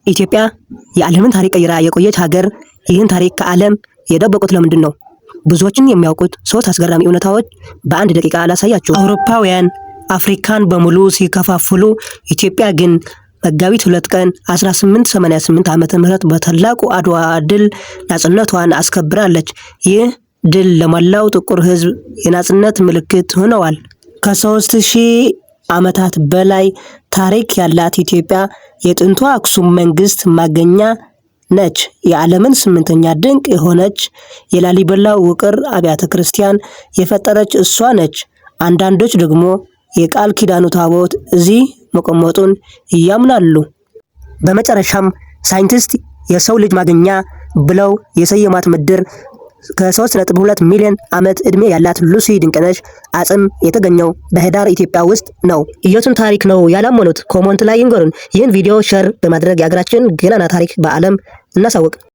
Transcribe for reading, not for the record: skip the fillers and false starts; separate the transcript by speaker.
Speaker 1: ኢትዮጵያ የዓለምን ታሪክ ቀይራ የቆየች ሀገር፣ ይህን ታሪክ ከዓለም የደበቁት ለምንድን ነው? ብዙዎችን የሚያውቁት ሶስት አስገራሚ እውነታዎች በአንድ ደቂቃ ላሳያችሁ። አውሮፓውያን አፍሪካን በሙሉ ሲከፋፍሉ ኢትዮጵያ ግን መጋቢት 2 ቀን 1888 ዓ.ም በታላቁ አድዋ ድል ናጽነቷን አስከብራለች። ይህ ድል ለመላው ጥቁር ሕዝብ የናጽነት ምልክት ሆነዋል። ከ3000 ዓመታት በላይ ታሪክ ያላት ኢትዮጵያ የጥንቷ አክሱም መንግስት ማገኛ ነች። የዓለምን ስምንተኛ ድንቅ የሆነች የላሊበላ ውቅር አብያተ ክርስቲያን የፈጠረች እሷ ነች። አንዳንዶች ደግሞ የቃል ኪዳኑ ታቦት እዚህ መቀመጡን ያምናሉ። በመጨረሻም ሳይንቲስት የሰው ልጅ ማገኛ ብለው የሰየሟት ምድር ከ3.2 ሚሊዮን ዓመት ዕድሜ ያላት ሉሲ ድንቅነሽ አጽም የተገኘው በህዳር ኢትዮጵያ ውስጥ ነው። የቱን ታሪክ ነው ያላመኑት? Comment ላይ ይንገሩን። ይህን ቪዲዮ share በማድረግ የሀገራችን ገናና ታሪክ በዓለም እናሳውቅ።